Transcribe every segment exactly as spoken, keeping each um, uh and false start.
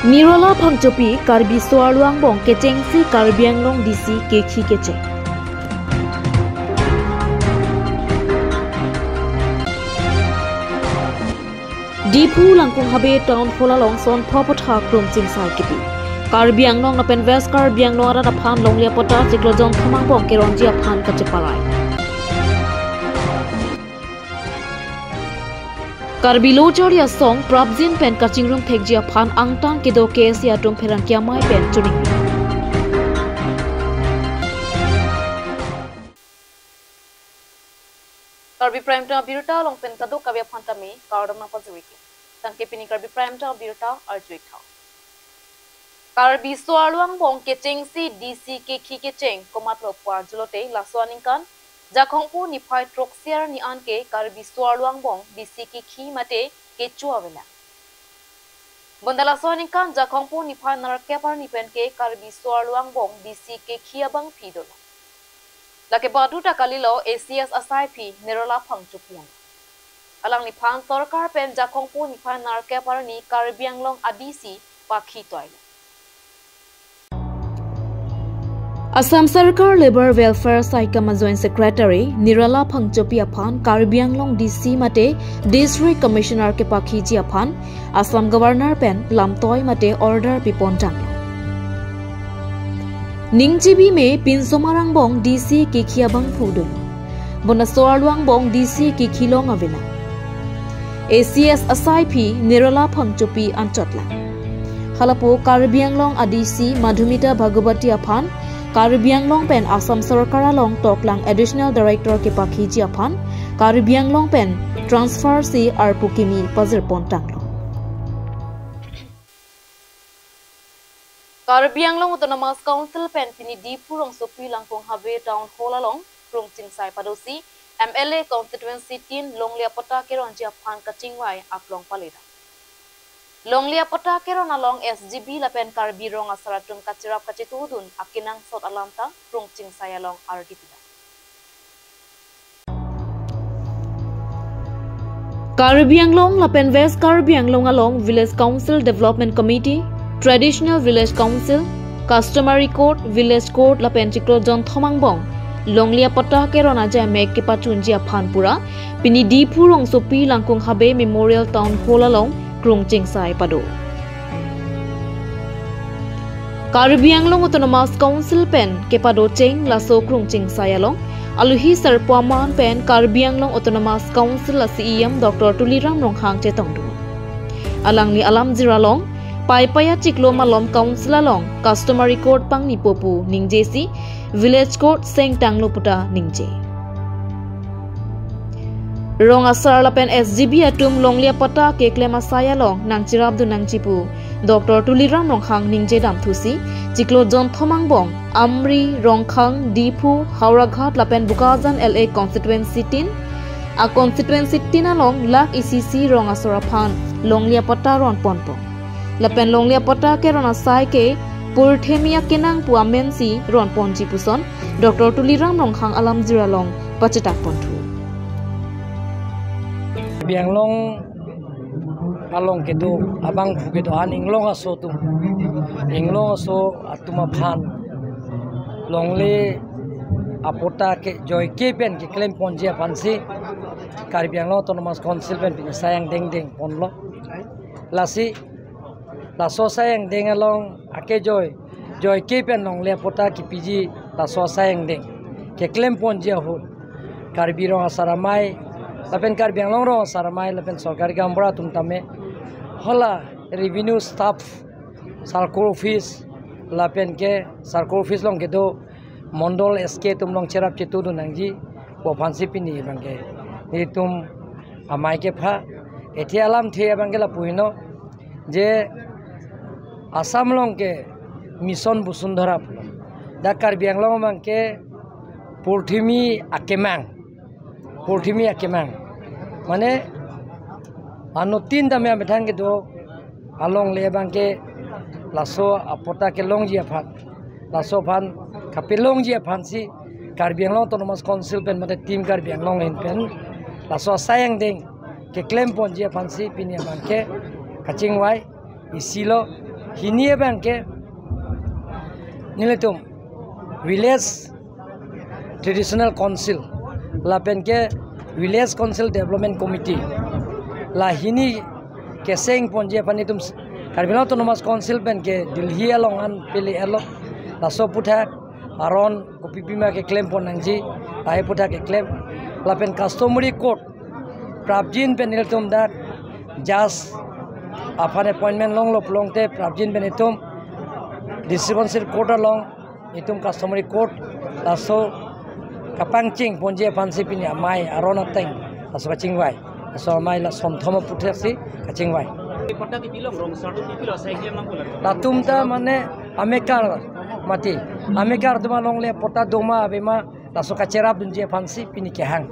Nirola Phangchopi, Karbi so-arlo angbong kechengsi Karbi Anglong D C kekhi kecheng. Diphu Langkung Habe Town Hall along son pho aphuthak krung chingsai kipi. Karbi Anglong lapen West Karbi Anglong arat aphan longle apatta chiklo jonthom angbong keronji aphan kacheparai. Karbi Lo Charli Asong prapjin pen kachingrum thekji aphan angtan kedo K S A atum pherangke amei pen choningri. Karbi Prime Time abirta along pen kadokave aphan tame kardom nangpajirke. Tangte pini Karbi Prime Time abirta arju-ik tha. Karbi so-arlo angbong kechengsi D C kekhi kecheng komatlo pu arjulote laso aningkan Jakhongpo niphai throksi arni anke Karbi so-arlo angbong D C kekhi mate kecho avelang. Bonta laso aningkan Jakhongpo niphai nerkep arni penke Karbi so-arlo angbong D C kekhi abangphu dolo. Lake baduta kalilo A C S asaiphu Nirola Phangchopi an. Alangliphan sorkar pen Jakhongpo niphai nerkep arni Karbi Anglong a-D C pakhi toilo. Assam Sorkar Labour Welfare Saikam a-Joint Secretary Nirola Phangchopi aphan Karbi Anglong D C mate District Commissioner kepakhiji aphan Assam Governor pen lamtoi mate order pipon tanglo. Ningjebi me pinsomar angbong D C kekhi abangphu dolo. Bonta so-arlo angbong D C kekhi long avelang. A C S asaiphu Nirola Phangchopi anchot lang. Halapu Karbi Anglong a-D C Madhumita Bhagawati aphan Karbi Anglong pen Assam Sorkar along toklang Additional Director kepakhiji aphan Karbi Anglong pen transfer si arpu kimi pajirpon tanglo. Karbi Anglong Autonomous Council pen pini Diphu Rongsopi Langkung Habe Town Hall along krung chingsai padosi M L A Constituency tin longle apatta keronji aphan kachingvai aklong paledam. Longle apatta keron along S G B lapen Karbi Rong Asar atum kacherap kachetudun akenangsot alamtang krung chingsai along ardi pidam. Karbi Anglong lapen West Karbi Anglong along Village Council Development Committee, Traditional Village Council, Customary Court, Village Court lapen chiklo jonthom angbong longle apatta keron ajai mek kepachunji aphan pura pini Diphu Rongsopi Langkung Habe Memorial Town Hall along krung chingsai pado. Karbi Anglong Autonomous Council pen kepadocheng laso krung chingsai along alohi sarpo aman pen Karbi Anglong Autonomous Council a-C E M Doctor Tuliram Ronghang chetongdun. Alangli alamjir along paipai achiklo malom Council along Customary Court pangnipo pu ningjesi Village Court sengtanglo puta ningje. Rong Asar lapen S G B atum longle apatta keklem asai along nangcherapdun nangji pu Doctor Tuliram Ronghang ningje damthusi chiklo jonthom angbong Amri, Rongkhang, Diphu, Howraghat lapen Bokajan L A Constituency tin, a-constituency tin along lakh isi isi Rong Asar aphan longle apatta ronponpo. Lapen longle apatta keron asai ke purthimi akenang pu amensi ronponji puson Doctor Tuliram Ronghang alamjir along pachetak ponthu. Karbi Anglong along kedo abangphu kedo-an inglong aso atum, inglong aso atum aphan longle apatta ke joike pen keklem ponji aphansi Karbi Anglong Autonomous Council pen pini asai angdeng dengponlo. Lasi laso asai angdeng along akejoi, joike pen longle apatta kipiji laso asai angdeng keklem ponji ahut Karbi Rong Asar Amei lapen Karbi Anglong Rong Asar Amei lapen sorkari gaonbura atum tame hala revenue staff, circle office lapen ke circle office along kedo mondol S K atum along cherap chetudun nangji pu aphansi pini abangke nelitum amei kepha. Ethi alamthe abangke lapu heno je Assam along ke Mission Basundhara pulo. Dak Karbi Anglong abangke purthimi akemang, purthimi akemang. Mane anuttin tame amethang kedo alongle abangke laso apatta kelongji aphan, laso aphan kapelongji aphansi Karbi Anglong Autonomous Council pen mate Team Karbi Anglong ahin pen laso asai angdeng keklem ponji aphansi pini abangke kachingvai isi lo. Hini abang ke nelitum Village Traditional Council lapen ke Village Council Development Committee la hini keseng ponji aphan itum Karbi Anglong Autonomous Council pen ke Delhi along an pele elo, laso aputhak aron kopi pima keklem pon nangji, lahai aputhak keklem. Lapen customary court prapjin pen ilitum dak judge aphan appointment longlo pulote prapjin pen itum District Council Court along itum customary court laso kapangcheng ponji aphansi pini amei aron ateng laso kachingvai. Laso amei la sonthom aputhaksi kachingvai. Patta kipi long, rong asar atum kipi lo, asai klem nangpo latum? Latum ta mane amekar mati. Amekar atum alongle patta doma ave ma, laso kacherapdunji aphansi pini kehang.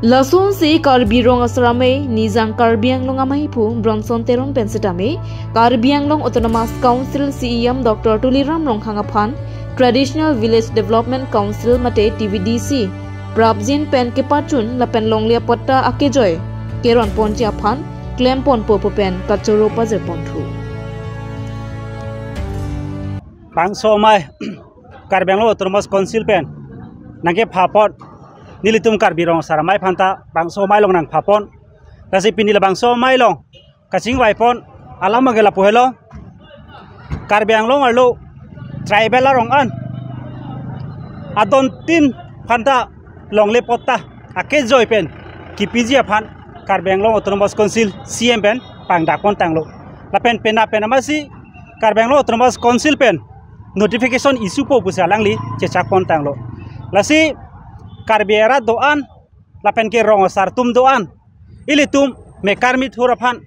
Lasonsi Karbi Rong Asar Amei, Nijang Karbi Anglong Ameiphu Bronson Teron pen sitame, Karbi Anglong Autonomous Council C E M Doctor Tuliram Ronghang aphan Traditional Village Development Council mate T V D C prapjin pen kepachun lapen longle apatta akejoi keron ponji aphan klem ponpo pu pen kachoro pajir ponthu. Bangso amei Karbi Anglong Autonomous Council pen nangkepha pon, nelitum Karbi Rong Asar Amei aphanta bangso amei along nangpha pon. Lasi pini labangso amei along kachingvai pon alam abang ke lapu helo. Karbi Anglong arlo tribal arong an adontin aphanta longle patta akejoi pen kipiji aphan Karbi Anglong Autonomous Council C M pen pangdak pon tanglo. Lapen penap pen amatsi Karbi Anglong Autonomous Council pen notification issue po pusi alangli chechak pon tanglo. Lasi Karbi arat do-an lapen ke rong asar atum do-an, ilitum mekar mithur aphan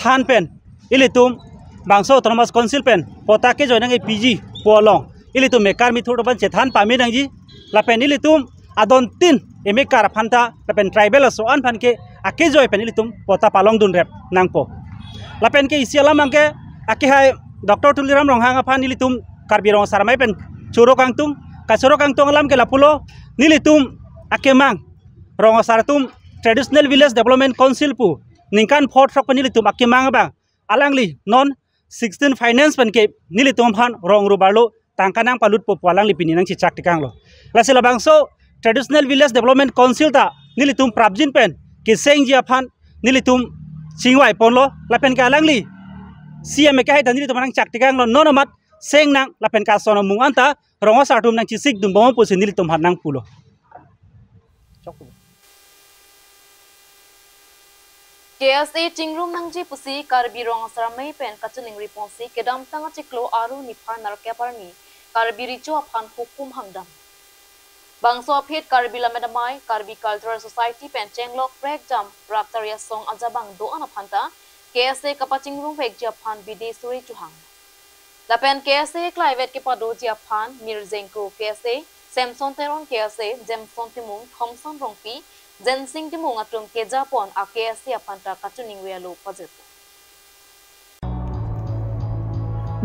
than pen ilitum bangso Autonomous Council pen patta kejoi nangkepiji pu along ilitum mekar mithur aphan chethan pame nangji. Lapen ilitum adontin emekar aphanta lapen tribal aso-an aphan ke akejoi pen ilitum patta palongdun rep nangpo. Lapen ke isi alam abang ke akehai Doctor Tuliram Ronghang aphan ilitum Karbi Rong Asar Amei pen choro kangtung. Kachoro kangtung alam ke lapulo, nelitum akemang rong asar atum Traditional Village Development Council pu ningkan pho throk pen nelitum akemang abang alangli non sixteen finance pen ke nelitum aphan rong rubar lo tangka nangpalutpo pu alangli pini nangchechak tekanglo. Lasi labangso Traditional Village Development Council ta nelitum prapjin pen kesengji aphan nelitum chingvai ponlo, lapen ke alangli C M akehai ta nelitum nangchak tekanglo, non amat seng nang lapen kason amung anta rong asar atum nangchesikdun bom pusi nelitum aphan nangpulo. K S A chingrum nangji pusi Karbi Rong Asar Amei pen kachiningri ponsi kedamtang achiklo Aru niphai nerkep arni Karbi Recho aphan hukum hangdam. Bangso aphi Karbi Lammet Amei, Karbi Cultural Society pen chenglok prekjam praptar asong ajabang do-an aphanta K S A kapachingrum vekji aphan bidi suri chuhang. Lapen K S A klaivet kepadoji aphan Mirjengko K S A, Samson Teron K S A, Jameson Timung, Thomson Rongpi, Jensing Timung atum keja pon a K S A aphanta kachiningri alo pajirpo.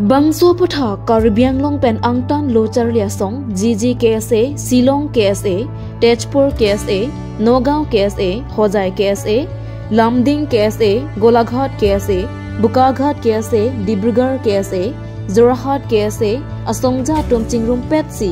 Bangso aputhak Karbi Anglong pen angtan lo charli asong, G G K S A, Shillong K S A, Tezpur K S A, Nagaon K S A, Hojai K S A, Lumding K S A, Golaghat K S A, Bokaghat K S A, Dibrugarh K S A, Jorhat K S A asongja atum chingrumpetsi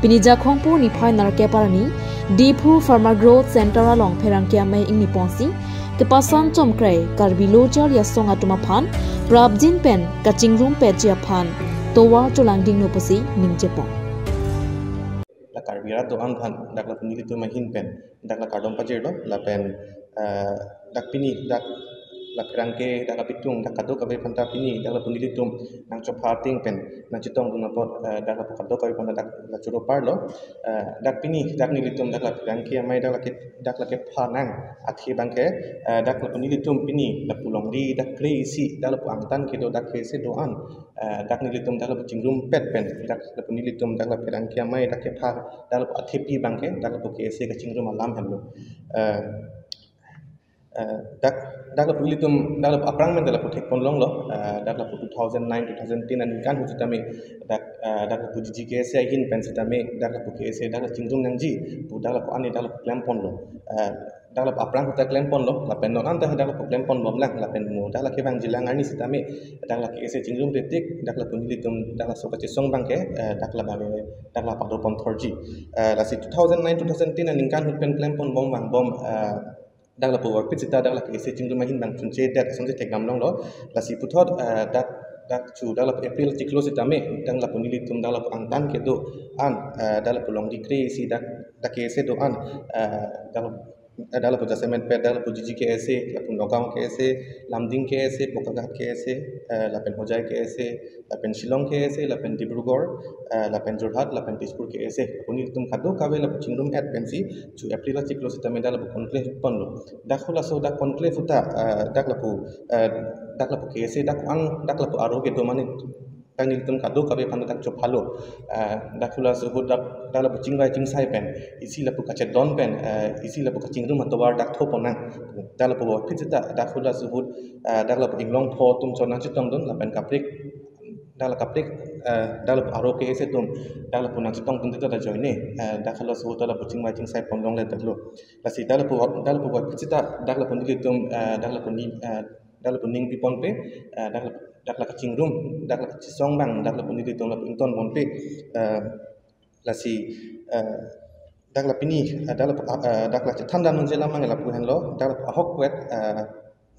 pini Jakhong po niphai nerkep arni Diphu Farmer Growth Center along pherangke amei ingni ponsi kepasang chomkrai Karbi lo charli asong atum aphan prapjin pen kachingrumpetji aphan tovar cholangdingno pusi ningje pon. La Karbi arat do-an aphan dak lapu nelitum ahin pen dak la kardom pajirlo, lapen, eh, dak pini dak la pherangke dak la pitung dak kadokave aphanta pini dak lapu nelitum nangchopha ateng pen nangchetongdun apot, eh, dak lapu kadokave aphanta dak la choro parlo. Eh, dak pini dak nelitum dak la pherangke amei dak la ke dak la kepha nang athe abang ke, eh, dak lapu nelitum pini lapu longri dak kre-isi dak lapu angtan kedo dak kre-isi do-an, eh, dak nelitum dak lapu chingrumpet pen dak lapu nelitum dak la pherangke amei dak kepha dak lapu athepi abang ke dak lapu K S A kachingrum alam henlo. Eh, eh, dak dak lapu nelitum dak lapu aphrang pen dak lapu thek pon longlo, eh, dak lapu two thousand nine, two thousand ten aningkan hu sitame dak, eh, dak lapu G G K S A ahin pen sitame dak lapu K S A dak la chingrum nangji pu dak lapu ani dak lapu klem ponlo. Eh, dak lapu aphrang ahut ta klem ponlo, lapen non anta he dak lapu klem pon bomlang, lapen mo dak la kevangji lang arni sitame, dak la K S A chingrumre tik, dak lapu nelitum, dak laso kachesong abang ke, eh, dak la abang, dak la pado pon thorji. Eh, lasi two thousand nine, two thousand ten aningkan ahut pen klem pon bom vangbom, eh, dak lapu vangphit sita dak la K S A chingrum ahin abang chunchedet asonsi thekdam longlo. Lasi puthot, eh, dak, dak chu dak lapu April chiklo sitame, dak lapu nelitum dak lapu angtan kedo an, eh, dak lapu longri kre isi dak, dak K S A do an, eh, dak, eh, dak lapu jasemet pet, dak lapu G G K S A, lapu Nagaon K S A, Lumding K S A, Bokakhat K S A, eh, lapen Hojai K S A, lapen Shillong K S A, lapen Dibrugarh, eh, lapen Jorhat, lapen Tezpur K S A. Lapu nelitum kadokave lapu chingrum-et pensi, chu April achiklo sitame dak lapu conclave ponlo. Dak halaso dak conclave ahut ta, eh, dak lapu, eh, dak lapu K S A dak an, dak lapu aro kedo mane, dak nelitum kadokave aphan dak chophalo. Eh, dak halaso ahut dak, dak lapu chingvai chingsai pen, isi lapu kachedon pen, eh, isi lapu kachingrum atovar dak tho ponnang. Dak lapu vangphit sita, dak halaso ahut, eh, dak lapu inglongpo atum chot nangchetongdun, lapen kaprek, dak la kaprek, eh, dak lapu aro K S A atum, dak lapu nangchetongdun ta ajoine, eh, dak halaso ahut dak lapu chingvai chingsai pon longledetlo. Lasi dak lapu, dak lapu vangphit sita, dak lapu nelitum, eh, dak lapu ni, eh, dak lapu ning piponpe, eh, dak lapu, dak la kachingrum, dak la kachesong abang, dak lapu nelitum lapu ington ponpe, eh, lasi, eh, dak la pini, eh, dak lapu, eh, dak la chethan dam nangji alam abang lapu henlo, dak lapu ahokpet, eh,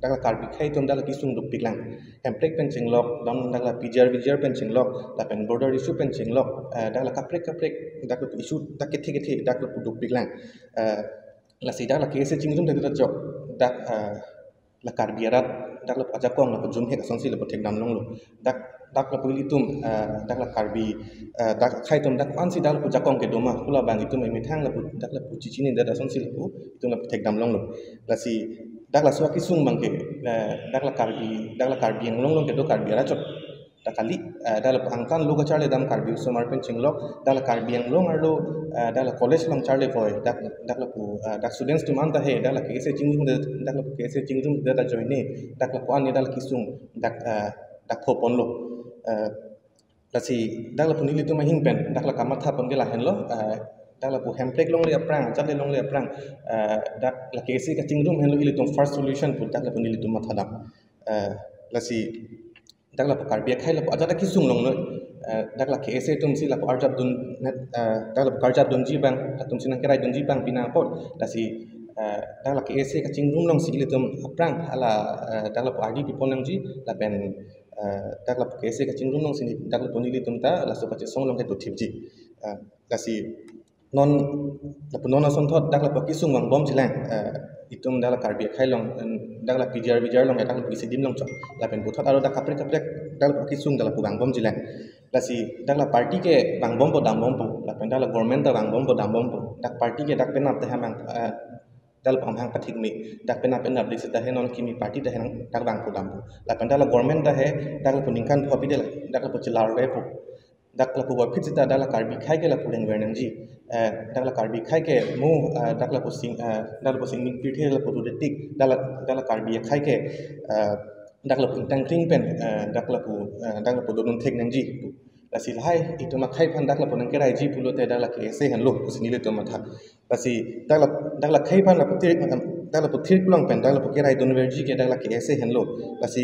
dak la Karbi akhei atum dak la kesung dukpiklang. Hemprek pen chenglok, dam dak la P G R V G R pen chenglok, lapen border issue pen chenglok, eh, dak la kaprek kaprek, dak lapu issue, dak kethe kethe, dak lapu dukpiklang. Eh, lasi dak la K S A chingrumdet ta chok, dak, eh, la Karbi arat, dak lapu ajakong, lapu jumhek asonsi lapu thekdam longlo. Dak, dak lapu ilitum, eh, dak la Karbi, eh, dak akhei atum dak ansi dak lapu jakong kedo ma, pu labang itum emethang lapu, dak lapu chichinidet asonsi lapu, itum lapu thekdam longlo. Lasi, dak laso akesung abang ke, eh, dak la Karbi, dak la Karbi Anglong along kedo Karbi arat chot ta kali, eh, dak lapu angtan lo kacharli dam Karbi osomar pen chenglok, dak la Karbi Anglong arlo, eh, dak la college along charli poi, dak, dak lapu, eh, dak students atum anta he, dak la K S A chingrumdet, dak lapu K S A chingrumdet ajoine, dak lapu ani dak la kesung, dak, eh, dak tho ponlo. Eh, lasi, dak lapu nelitum ahin pen, dak la kamatha pon ke lahenlo, eh, dak lapu Hemprek longle aphrang, ajat le longle aphrang, eh, dak la K S A kachingrum henlo ilitum first solution pu dak lapu nelitum matha dam. Eh, lasi, dak lapu Karbi akhei lapu ajat akesung longlo, eh, dak la K S A atumsi lapu arjapdun, eh, dak lapu karjapdunji abang, atumsi nangkeraidunji abang pina apot, lasi, eh, dak la K S A kachingrum alongsi ilitum aphrang hala, eh, dak lapu ardi pipon nangji, lapen, eh, dak lapu K S A kachingrum alongsi dak lapu nelitum ta laso kachesong along kedo thipji. Eh, lasi non, lapu non asonthot dak lapu akesung vangbomjilang, eh, itum dak la Karbi akhei along, em, dak la P G R V G R along, dak lapu isi adim along chot. Lapen puthot aro dak kaprek kaprek dak lapu akesung dak lapu vangbomjilang. Lasi dak la party ke vangbompo dambompo, lapen dak la government ta vangbompo dambompo. Dak party ke dak penap ta hemang, eh, dak lapu amahang pathik me, dak penap penap dei seta he non kimi party ta he nang dak vangpo dampo. Lapen dak la government ta he, dak lapu ningkan pho pi de la, dak lapu chelarvepo. Dak lapu vangphit seta dak la Karbi akhei ke lapu rengver nangji. Eh, dak la Karbi akhei ke mo, eh, dak lapu sing, eh, dak lapu singning pirthe lapu rudetik, dak la, dak la Karbi akhei ke, eh, dak lapu ingtang kring pen, eh, dak lapu, eh, dak lapu dodun thek nangji. Lasi lahai, itum akhei aphan dak lapu nangkeraiji pulote dak la K S A henlo, pusi nelitum matha. Lasi, dak la, dak la akhei aphan lapu thir, dak lapu thir klong pen, dak lapu keraidunverji ke dak la K S A henlo. Lasi,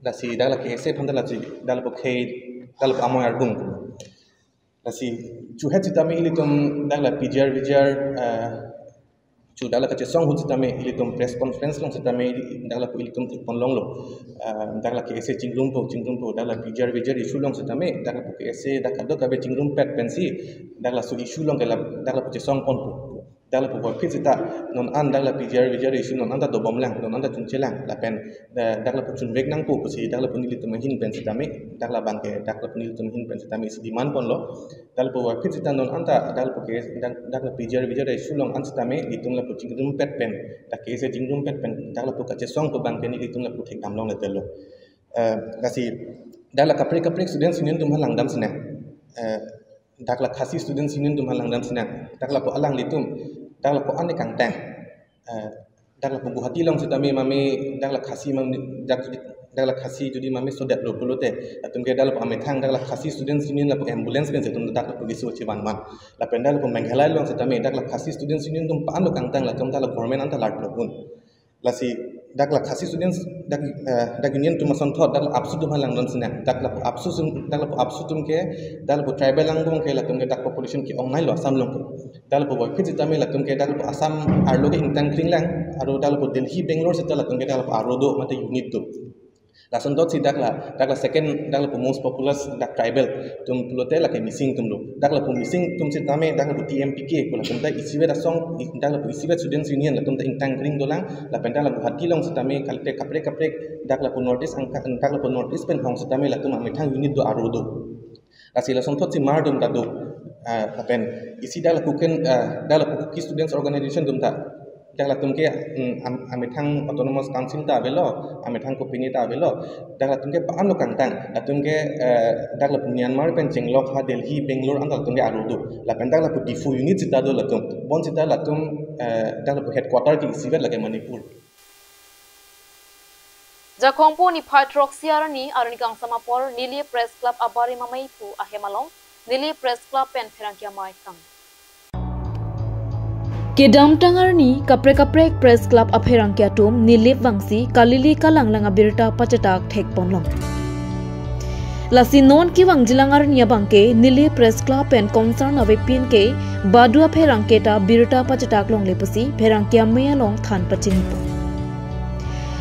lasi dak la K S A aphan dak lasi, dak lapu khei, dak lapu amoi argung. Lasi, chuhet sitame ilitum dak la P G R V G R, eh, chu dak la kachesong ahut sitame ilitum press conference along sitame dak lapu ilitum thekpon longlo. Eh, dak la K S A chingrumpo, chingrumpo, dak la P G R V G R issue along sitame, dak lapu K S A dak kadokave chingrumpet pensi, dak laso issue along ke la, dak lapu chesong ponpo. Dak lapu vangphit seta, non an dak la P G R V G R issue non anta dobomlang, non anta chunchelang, lapen, eh, dak lapu chunvek nangpo pusi, dak lapu nelitum ahin pen sitame, dak labang ke, dak lapu nelitum ahin pen sitame isi demand ponlo. Dak lapu vangphit seta non anta, dak lapu ke, dak, dak la P G R V G R issue along an sitame, itum lapu chingrumpet pen, dak K S A chingrumpet pen, dak lapu kachesong pu abang ke nelitum lapu thekdam longledetlo. Eh, lasi, dak la kaprek kaprek students union atum aphan langdam sinang. Eh, dak la Khasi students union atum aphan langdam sinang. Dak lapu alanglitum, dak lapu ani kangtang. Eh, dak lapu Guwahati along sitame mame, dak la Khasi mame, dak Dak la Khasi jodi mame sodet lo pulote, latum ke dak lapu amethang dak la Khasi Students Union lapu ambulance pen si latum dak lapu keso chevanvan. Lapen dak lapu Meghalaya along setame dak la Khasi Students Union atum pa-an lo kangtang latum dak la government anta lat lo pun. Lasi dak la Khasi Students dak, eh, dak union atum asonthot dak la ABSU atum aphan langdun sinang. Dak lapu ABSU sum, dak lapu ABSU atum ke dak lapu tribal angbong ke latum ke dak population ke-ong nai lo Assam along. Dak lapu voiphit setame latum ke dak lapu Assam arlo ke ingtang kring lang, aru dak lapu Delhi, Bangalore seta latum ke dak lapu aro do mate unit do. Lasonthot si dak la, dak la second, dak lapu most populous dak tribal atum pulote lake Mising atum lo. Dak lapu Mising atum setame dak lapu T M P K pu latum ta isivet asong, i-, dak lapu isivet Students Union latum ta ingtang kring dolang, lapen dak la Guwahati along setame kalite kaprek kaprek dak lapu North East angka, dak lapu North East pen hong setame latum amethang unit do aro do. Lasi lasonthot si mar atum ta do, ah, lapen isi dak la Kuki, ah, dak lapu Kuki Students Organization atum ta, dak latum ke, mm, am-, amethang Autonomous Council ta avelo, amethang kopine ta avelo, dak latum ke pa-an lo kangtang, latum ke, eh, dak lapu Myanmar pen chenglok ha Delhi, Bangalore anta latum ke aro do, lapen dak lapu Diphu unit seta do latum, bonseta latum, eh, dak lapu headquarter ke isivet lake Manipur. Jakhong pu niphai throksi arni, arni kangsam apor, Nilip Press Club abari mamai pu ahem along, Nilip Press Club pen pherangke amei tang. Kedamtang arni, kaprek kaprek Press Club apherangke atum, Nilip vangsi, kalili kalanglang abirta pachetak thek ponlong. Lasi non kevangjilang arni abangke, Nilip Press Club pen concern avepin ke, badu apherangke ta birta pachetak longle pusi, pherangke amei along than pachini pon.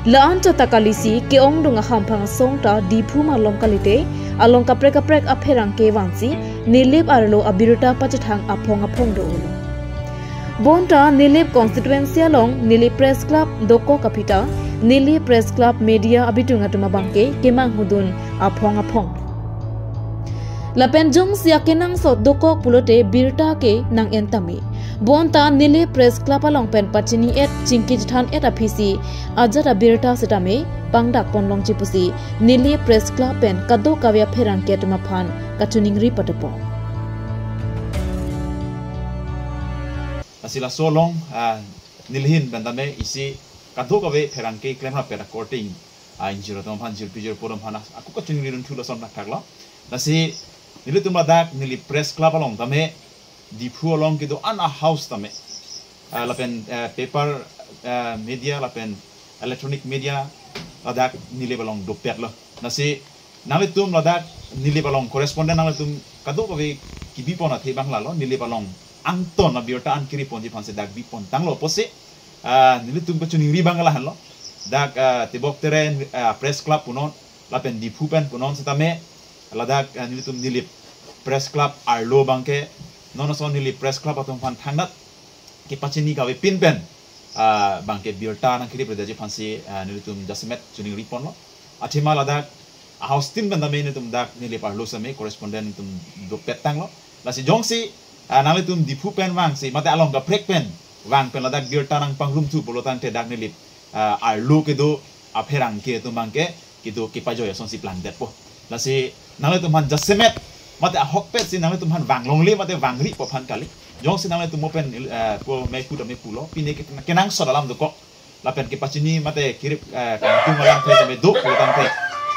La-an chot ta kalisi ke-ongdung ahamphang asong ta Diphu malom kalite, along kaprek kaprek apherangke vangsi, Nilip arlo abirta pachethang aphong aphong do ulo. Bonta Nilip constituency along Nilip Press Club dokok aphi ta, Nilip Press Club media abitung atum abangke kemang hudun aphong aphong. Lapen jongsi akenangsot dokok pulote birta ke nang-en tame. Bonta Nilip Press Club along pen pachini et chingki chethan et aphisi ajat abirta setame pangdak ponlongji pusi Nilip Press Club pen kadokave apherangke atum aphan kachiningri patapon. Lasi laso along, ah, nelihin pen tame isi kadokave pherangke klemrap pen akorte, ah, ingjir atum aphan, jirpi jirpo atum aphan, ah, ako kachiningri dunthu lason thakthak lo. Lasi nelitum ladak Nilip Press Club along tame, Diphu along kedo-an a-house tame, ah, lapen, ah, paper, ah, media lapen electronic media ladak Nilip along dopet lo. Lasi nanglitum ladak Nilip along correspondent nanglitum kadokave kebi pon athe abang lalo, Nilip along angton abirta an kiri ponji aphansi dak bi pon tanglo pusi, ah, nelitum kachiningri abang lahenlo. Dak, ah, Tebok Teren, ah, Press Club punon, lapen Diphu pen punon setame, ladak, ah, nelitum Nilip Press Club arlo abangke, non ason Nilip Press Club atum aphan thangnat kepachini kavepin pen, ah, abangke birta nangkiri pradetji aphansi, ah, nelitum jasemet chiningri ponlo. Athema ladak a-house tin pen tame nelitum dak Nilip arlo setame correspondent nelitum dopet tanglo. Lasi jongsi, ah, nanglitum Diphu pen vangsi, mate along kaprek pen vang pen ladak birta nangpangrumthu pulo tangte dak Nilip, ah, arlo kedo apherangke atum abangke kedo kepajoi asonsi plangdetpo. Lasi nanglitum aphan jasemet mate ahokpet si nanglitum aphan vanglongle mate vangripo aphan kali. Jongsi nanglitum mo pen, eh, po mei pu tame pulo, pine ke, kenangsot alam dokok, lapen kepachini mate kirip, eh, kangtung alamthe tame do pulo tangte,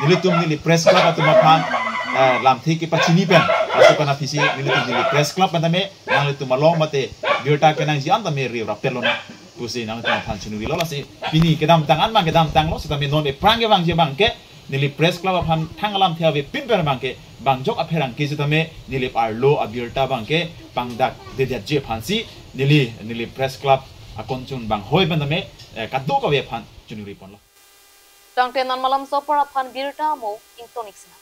nelitum Nilip Press Club atum aphan, eh, lamthe kepachini pen, laso pen aphisi nelitum Nilip Press Club pen tame nanglitum along mate birta kenangji an tame riu rapet lonang pusi nanglitum aphan chiningrilo. Lasi pini kedamtang an abang kedamtanglo, setame non ephrang kevangji abangke Nilip Press Club aphan thang alamthe avepin pen abangke bangjok apherangke setame Nilip arlo abirta abangke pangdakdedetji aphansi neli Nilip Press Club akonchun banghoi pen tame, eh, kadokave aphan chiningri ponlo. Tangte non malomso apor aphan birta mo ingtonik sina.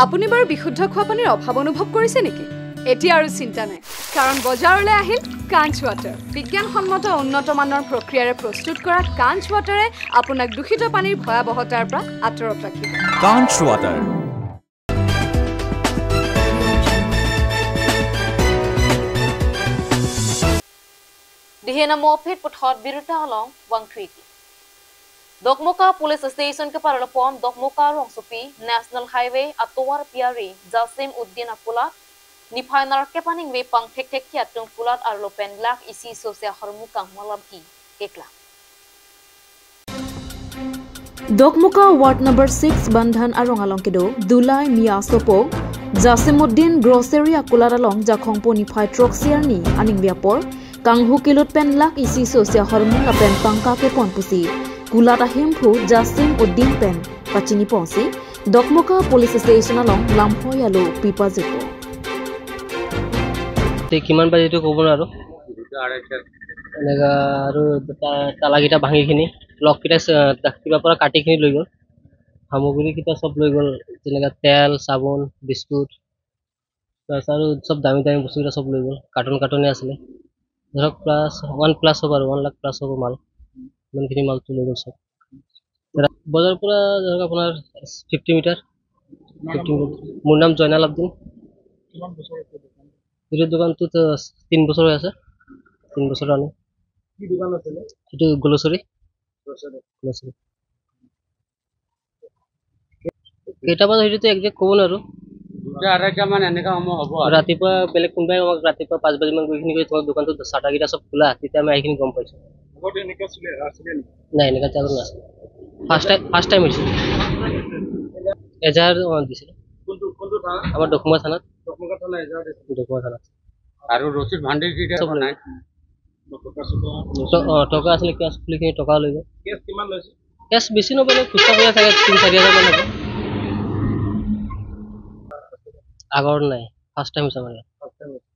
আপুনি বাৰু বিশুদ্ধ খোৱা পানীৰ অভাৱ অনুভৱ কৰিছে নেকি? এতিয়া আৰু চিন্তা নাই, কাৰণ বজাৰলৈ আহিল কাঞ্চ ৱাটাৰ। বিজ্ঞানসন্মত উন্নত মানৰ প্ৰক্ৰিয়াৰে প্ৰস্তুত কৰা কাঞ্চ ৱাটাৰে আপোনাক দূষিত পানীৰ ভয়াৱহতাৰ পৰা আঁতৰত ৰাখিব। Kanch Water। Dihen amo aphi puthot birta along vangthuiki. Dokmoka Police Station keparalopon Dokmoka rongsopi National Highway atovar pi ari Jasim Uddin akulat Niphai nerkep aningve pangthekthek atum kulat arlo pen lakh isi sose ahormu kangmor alam keklang. Dokmoka Ward number six Bandhan arong along kedo Dulai Mia asopo Jasimuddin Grocery akulat along Jakhongpo niphai throksi arni aningve apor kanghu kelut pen lakh isi sose ahormu lapen tangka kepon pusi kulat ahemphu Jasim Uddin pen pachiniponsi Dokmoka Police Station along lamhoi alo pipajirpo. Te kiman baje etu ক'ব নোৱাৰো। দুটা আঢ়াইটা। এনেকা আৰু দুটা তালাকেইটা ভাঙি কিনি লককেইটা চ-, কিবা পৰা কাটি কিনি লৈ গ'ল। সামগ্ৰীকেইটা চব লৈ গ'ল, যেনেকা তেল, চাবোন, বিস্কুট, প্লাছ আৰু চব দামী দামী বস্তুকেইটা চব লৈ গ'ল। কাৰ্টুন কাৰ্টুনে আছিলে, ধৰক প্লাছ ওৱান প্লাছ হ'ব আৰু ওৱান লাখ প্লাছ হ'ব মাল। ইমানখিনি মালটো লৈ গ'ল চব। বজাৰৰ পৰা ধৰক আপোনাৰ ফিফটি মিটাৰ। Fifty metre. মোৰ নাম জয়নাল আব্দিন। কিমান বছৰ হৈছে দোকান? এইটো দোকানটোত তিন বছৰ হৈ আছে। তিন বছৰ আনো। কি দোকান আছিলে? এইটো গ্ৰচাৰী। গ্ৰচাৰী। গ্ৰচাৰী। কেইটা বজাত সেইটোতো একজেক্ট ক'ব নোৱাৰো। দুটা আঢ়ৈটা মান এনেকা সময় হ'ব আৰু। ৰাতিপুৱা বেলেগ কোনোবাই আমাক ৰাতিপুৱা পাঁচ বাজি মান গৈ কিনি কৈ, "তোমাৰ দোকানটো চাটাৰকেইটা চব খোলা", তেতিয়া আমি আহি কিনি গম পাইছো। আগতে এনেকা আছিলে, আছিলে নেকি? নাই, এনেকা চালু নাছিলে। ফাৰ্ষ্ট টাইম, ফাৰ্ষ্ট টাইম হৈছে। এজাহাৰ, অ, দিছিলে। কোনটো, কোনটো থানা? আমাৰ দখমা থানাত। দখমা থানা এজাহাৰ দিছিলে। দখমা থানাত। আৰু ৰচিদ ভাণ্ডাৰী কেইটা চব নাই? নাই। ট-, অ, টকা আছিলে, কেছ খুলি কিনি টকা লৈ গ'ল। কেছ কিমান লৈছে? কেছ বেছি নপৰে, খুচুৰা খুচুৰা চাগে তিনি চাৰি হাজাৰ মান হ'ব। আগৰ নাই, ফাৰ্ষ্ট টাইম হৈছে আমাৰ ইয়াত। ফাৰ্ষ্ট টাইম হৈছে।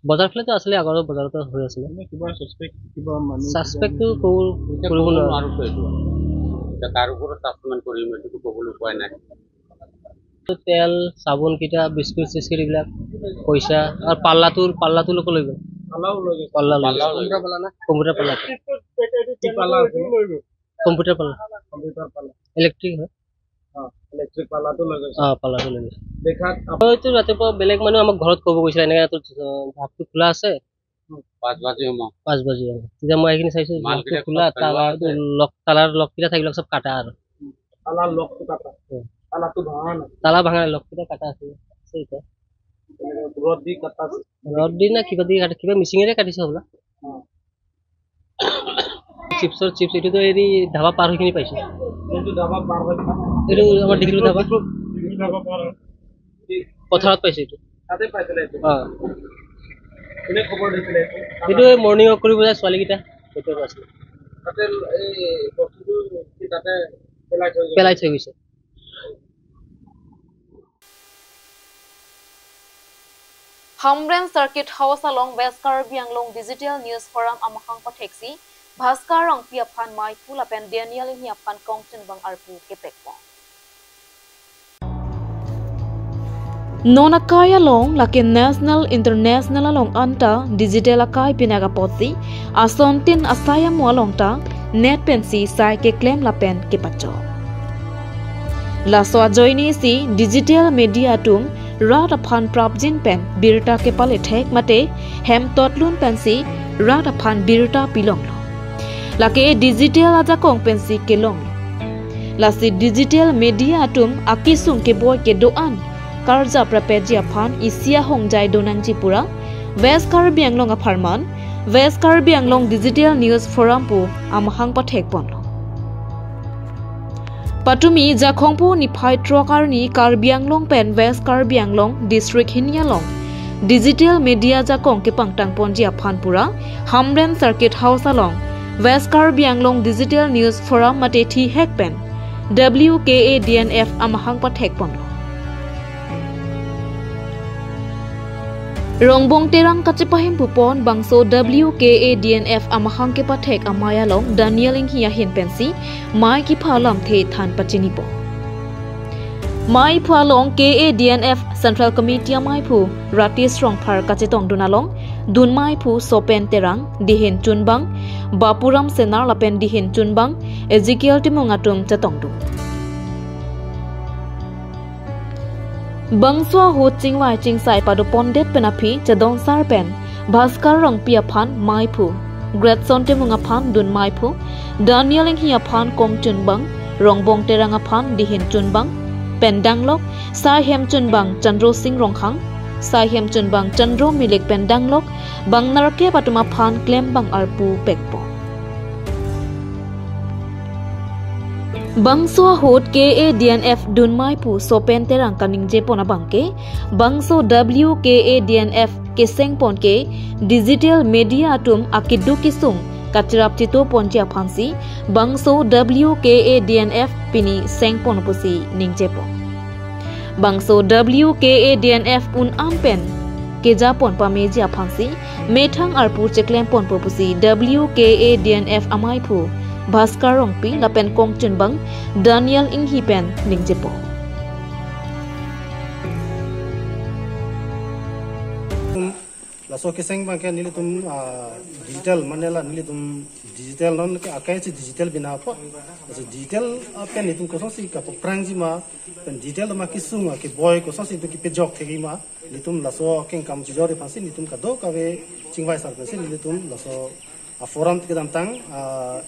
বজাৰ ফালেতো আছিলে, আগৰ বজাৰতো হৈ আছিলে। এনে কিবা ছাছপেক্ট, কিবা মানুহ, ছাছপেক্টটো কিবা ক'ব, এতিয়া কৰিব ক'ব নোৱাৰো। নোৱাৰোতো এইটো। এতিয়া কাৰ ওপৰত ছাছপেক্ট কৰিম, এইটোতো ক'বলৈ উপায় নাই। তেল, চাবোন কেইটা, বিস্কুট চিস্কুট এইবিলাক, পইচা আৰু পাল্লাটো, পাল্লাটো লোকে লৈ গ'ল। পাল্লাও লৈ গৈছে। পাল্লা লৈ পাল্লাও গৈছে। লৈ গৈছে। কম্পিউটাৰ পাল্লা। কি পাল্লা আছে? কম্পিউটাৰ পাল্লা। কম্পিউটাৰ পাল্লা। ইলেক্ট্ৰিক হয়। অ, ইলেক্ট্ৰিক পাল্লাটো লৈ গৈছে। অ, পাল্লাটো লৈ গৈছে। দেখাত আপ- হয়তো ৰাতিপুৱা বেলেগ মানুহ আমাক ঘৰত ক'ব গৈছিলে, "এনেকে তো, অ, ধাপটো খোলা আছে।" পাঁচ বাজি সময়। পাঁচ বাজি সময়। তেতিয়া মই আহি কিনি চাইছো, মালকেইটা ধাপটো খোলা, চব পেলোৱা তালা, আছে। লক, তালাৰ লককেইটা থাকিলে চব কাটা আৰু। তালাৰ লকটো কাটা। উম। তালাটো ভাঙা নাই। তালা ভাঙা নাই, লককেইটা কাটা আছে। আছে এতিয়া। ৰড দি কাটা আছে। ৰড দি না কিবা দি কাটা, কিবা মেচিনেৰে কাটিছে হ'বলা। অ। চিপছৰ চিপছ, এইটোতো হেৰি ধাবা পাৰ হৈ কিনি পাইছো। এইটো ধাবা পাৰ হৈ কিনি? এইটো আমাৰ ডিগ্ৰী ধাবা। ডিগ্ৰী ধাবা পাৰ হৈ। পথাৰত পাইছো এইটো। তাতে পাইছিলে এইটো? অ। কোনে খবৰ দিছিলে এইটো? এইটো এই মৰ্ণিং ৱাক কৰিব যায় ছোৱালীকেইটা, সেইটো পাইছো। তাতে এই বস্তুটো কি তাতে পেলাই থৈ গৈছে? পেলাই থৈ গৈছে। Hamren Circuit House along West Karbi Anglong Digital News Forum amahang patheksi Bhaskar Rongpi aphan maiphu lapen Daniel Inghi aphan kongchunbang arpu kepekpo. Non akai along lake national international along anta digital akai pinak apotsi asontin asai amo along ta net pensi sai keklem lapen kepachok. Laso ajoinesi digital media atum rat aphan prapjin pen birta kepalethek mate hem totlun pensi rat aphan birta pilonglo. Lake digital ajakong pensi kelonglo. Lasi digital media atum akesung keboi kedo-an karjap rapetji aphan isi ahongjai donangji pura West Karbi Anglong apharman West Karbi Anglong Digital News Forum pu amahang pathekponlo. Patumi Jakhongpo niphai throk arni Karbi Anglong pen West Karbi Anglong District hini along digital media jakong kepangtangponji aphan pura Hamren Circuit House along West Karbi Anglong Digital News Forum mate thihek pen W K A D N F amahang pathekponlo. Rongbong Terang kachepahempupon bangso W K A D N F amahang kepathek amei along Daniel Inghi ahin pensi mei kepha alamthe than pachinipo. Meiphu along K A D N F Central Committee ameiphu Ratis Rongphar kachetongdun along dun meiphu Sopen Terang, dihin chunbang Bapuram Senar lapen dihin chunbang Ezekiel Timung atum chetongdun. Bangso ahut chingvai chingsai padopondet pen aphi chedonsar pen Bhaskar Rongpi aphan meiphu, Gretson Timung aphan dun meiphu, Daniel Inghi aphan kongchunbang, Rongbong Terang aphan dihin chunbang, pen danglok sai hem chunbang Chandro Sing Ronghang, Saihem chunbang Chandro Milik pen danglok bang nerkep atum aphan klembang arpu pekpo. Bangso ahut K A D N F dunmai pu Sopen Terang kaningjepon abangke, bangso W K A D N F kesengpon ke digital media atum akeduk kesung kacherap chitoponji aphansi bangso W K A D N F pini sengpon pusi ningjepon. Bangso W K A D N F un-an pen kejapon pameji aphansi methang arpu cheklemponpo pusi W K A D N F amaiphu Bhaskar Rongpi lapen kongchunbang Daniel Inghi pen ningjepo. Laso keseng abangke nelitum, ah, digital mane la nelitum digital non ke akai si digital bina po. Laso digital, ah, pen nelitum kosonsi kapaprangji ma, pen digital ma kesung, ah, keboi kosonsi itum kepejok thekji ma, nelitum laso akengkam chijor aphansi nelitum kadokave chingvai sar pensi nelitum laso, ah, forum kedamtang, ah,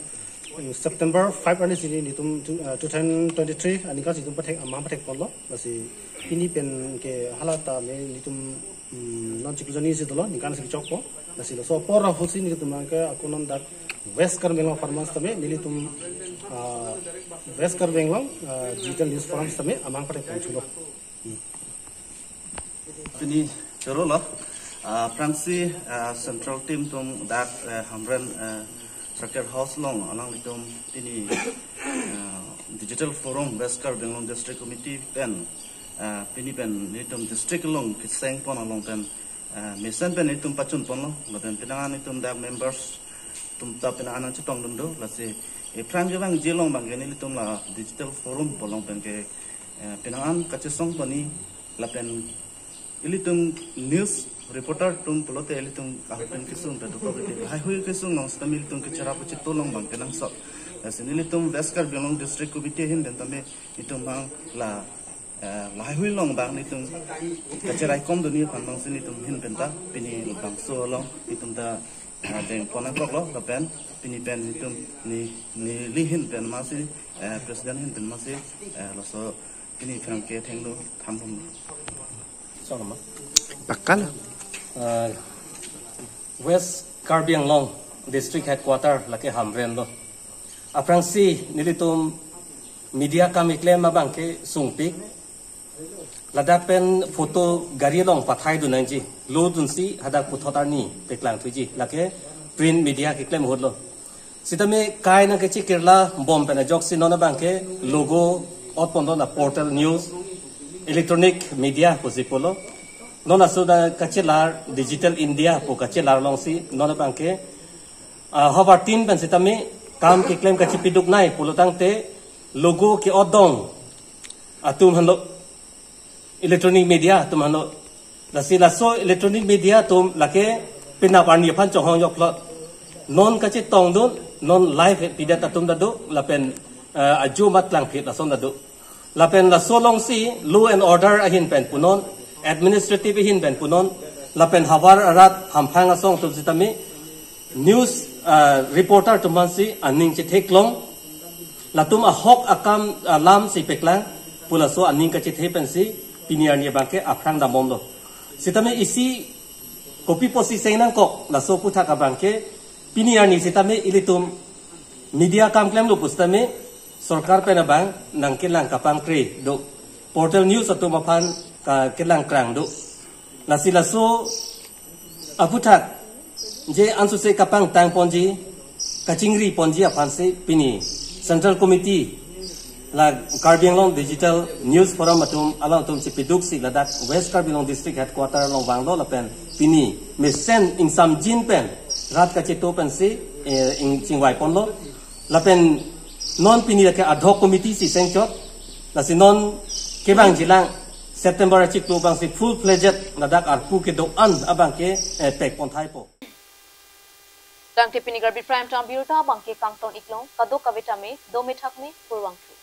September five arni si nelitum two, ah, two thousand twenty-three aningkan si itum pathek, amang pathekponlo. Lasi pini pen ke hala ta me nelitum, mm, non chiklo jani si dolo, ningkan si kechokpo. Lasi laso apor ahut si nelitum abangke ako non dak West Karbi Anglong Forum sitame nelitum, ah, West Karbi Anglong, ah, Digital News Forum sitame amang pathekpon thulo. Hmm. Pini choro lo, ah, aphrangsi, ah, central team atum dak, eh, Hamren, eh, Circuit House along alanglitum pini, ah, Digital Forum West Karbi Anglong District Committee pen, ah, pini pen nelitum district along kesengpon along pen, ah, mesen pen nelitum pachunponlo, lapen penang an nelitum dak members atum ta penang an nangchetongdun do, lasi aphrang kevangji along abangke nelitum la Digital Forum pu along pen ke, eh, penang an kachesongpon ni lapen ilitum news reporter atum pulote ilitum ahut pen kesung ta dokok ilitum lahaihui kesung along sitame ilitum kecherap kachito along abangke nangsot. Lasi nelitum West Karbi Anglong District Committee ahin pen tame itum abang la, eh, lahaihui along abang nelitum kacheraikomdunji aphan abangsi nelitum ahin pen ta pini bangso along itum ta, eh, dengpon nangkoklo lapen pini pen nelitum ne, neli ahin pen masi, eh, president ahin pen masi, eh, laso pini aphrang ke thenglo, thanbom. Song ma. Pakal. Uh, West Karbi Anglong District Headquarter lake Hamren lo. Aphrangsi nelitum media kam keklem abangke sungpik. Ladak pen photo gari along pathaidun nangji. Lodunsi hadak puthot arni peklangthuji. Lake print media keklem ahut lo. Sitame kai nangkechekirla bom pen ajoksi non abangke logo otpon do na portal news, electronic media pusi pulo. Non aso da kachelar Digital India pu kachelar alongsi non abangke, ah, havar tin pen sitame kam keklem kachepiduk nai pulo tangte logo ke-otdong atum henlo. Electronic media atum henlo. Lasi laso electronic media atum lake penap arni aphan chonghong joklot. Non kachetongdun, non live pidet atum ta do, lapen, eh, ajo mat klangphit lason ta do. Lapen laso alongsi law and order ahin pen punon, administrative ahin pen punon, lapen havar arat hamphang asong atum sitame, news, ah, reporter atum aphansi aning chetheklong, latum ahok akam, ah, lam si peklang, pu laso aning kachethe pensi pini arni abangke aphrang damomlo. Sitame isi kopi pusi seng nangkok laso aphuthak abangke pini arni sitame ilitum media kam klemlo pusitame sorkar pen abang nangkelang kapangkre do. Portal news atum aphan ka kelang krang do. Lasi laso aphuthak je ansose kapangtangponji, kachingriponji aphansi pini Central Committee la Karbi Anglong Digital News Forum atum alangtum chepiduksi ladak West Karbi Anglong District Headquarter along vanglo lapen pini mesen ingsamjin pen rat kachito pensi, eh, ing chingvaiponlo. Lapen non pini lake ad hoc committee si sengchot. Lasi non kevangjilang September achiklo abangsi full-fledged ladak arpu kedo-an abangke, eh, pekponthaipo. Tangte pini Karbi Prime Time birta abangke kangton iklong, kadokave tame dome thakme, kurvangthu.